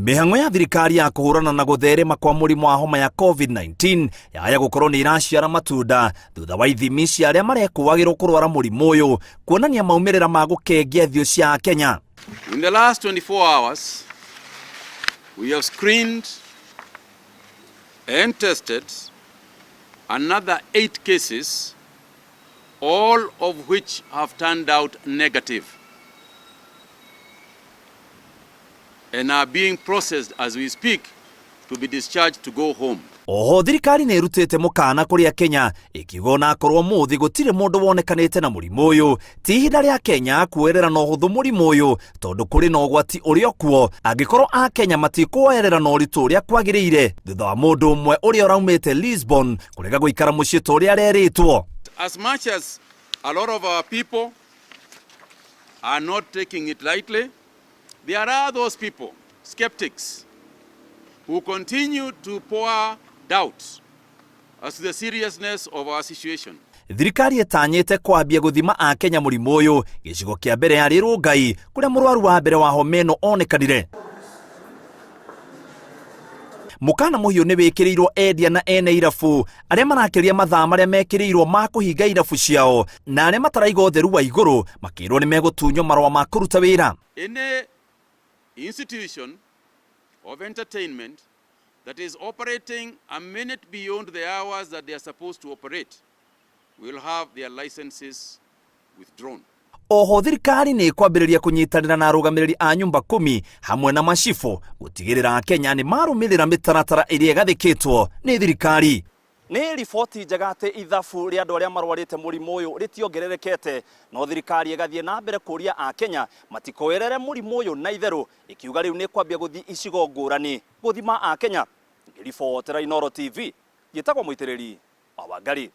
Mĩhang'o ya thirikari ya kũhũrana na gũtherema kwa mũrimũ wa homa ya COVID-19 yaya gũkorwo nĩ iraciara matunda thutha wa ithimi cia arĩa marekũagĩrwo kũrwara mũrimũ ũyũ kuonania maumĩrĩra ma gũkengia thiũ cia Kenya. In the last 24 hours, we have screened and tested another 8 cases, all of which have turned out negative and are being processed as we speak to be discharged to go home. Oho thirikari nĩ ĩrutĩte mũkana kũrĩ Akenya ĩkiuga ona akorwo mũthĩ gũtirĩ mũndũ wonekanĩte na mũrimũ ũyũ, ti ihinda rĩa Kenya kuoerera na ũhũthũ mũrimũ ũyũ tondũ kũrĩ na ũgwati ũrĩ kuo angĩkorwo Akenya matikuoerera na ũritũ ũrĩa kwagĩrĩire thutha wa mũndũ ũmwe ũrĩa ũraumĩte Lisbon kũrega gũikara mũciĩ ta ũrĩa arerĩtwo. As much as a lot of our people are not taking it lightly, there are those people, skeptics, who continue to pour doubt as to the seriousness of our situation. Thirikari ĩtanyĩte kwambia gũthima Akenya mũrimũ ũyũ gĩcigo kĩa mbere yarĩ Rongai kũrĩa mũrwaru wa mbere wa homa ĩno onekanire. Mũkana mũhiũ nĩ wĩkĩrĩirwo endia na ene irabu arĩa marakĩria mathaa marĩa mekĩrĩirwo ma kũhinga irabu ciao na arĩa mataraiga ũtheru wa igũrũ makĩrwo nĩ megũtunywo marũa ma kũruta wĩra. Any institution of entertainment that is operating a minute beyond the hours that they are supposed to operate will have their licenses withdrawn. Oho thirikari nĩ ĩkwambĩrĩria kũnyitanĩra na arũgamĩrĩri a nyumba kumi hamwe na macibũ gũtigĩrĩra Akenya nĩ marũmĩrĩra mĩtaratara ĩrĩa ĩgathĩkĩtwo nĩ thirikari. Nĩ riboti njega atĩ ithabu rĩa andũ arĩa marwarĩte mũrimũ ũyũ rĩtiongererekete, no thirikari ĩgathiĩ na mbere kũria Akenya matikoerere mũrimũ ũyũ na itherũ, ĩkiuga rĩu nĩ kwambia gũthiĩ icigo ngũrani gũthima Akenya. Ngĩribotera Inooro TV, njĩtagwo Mũitĩrĩri wa Wangari.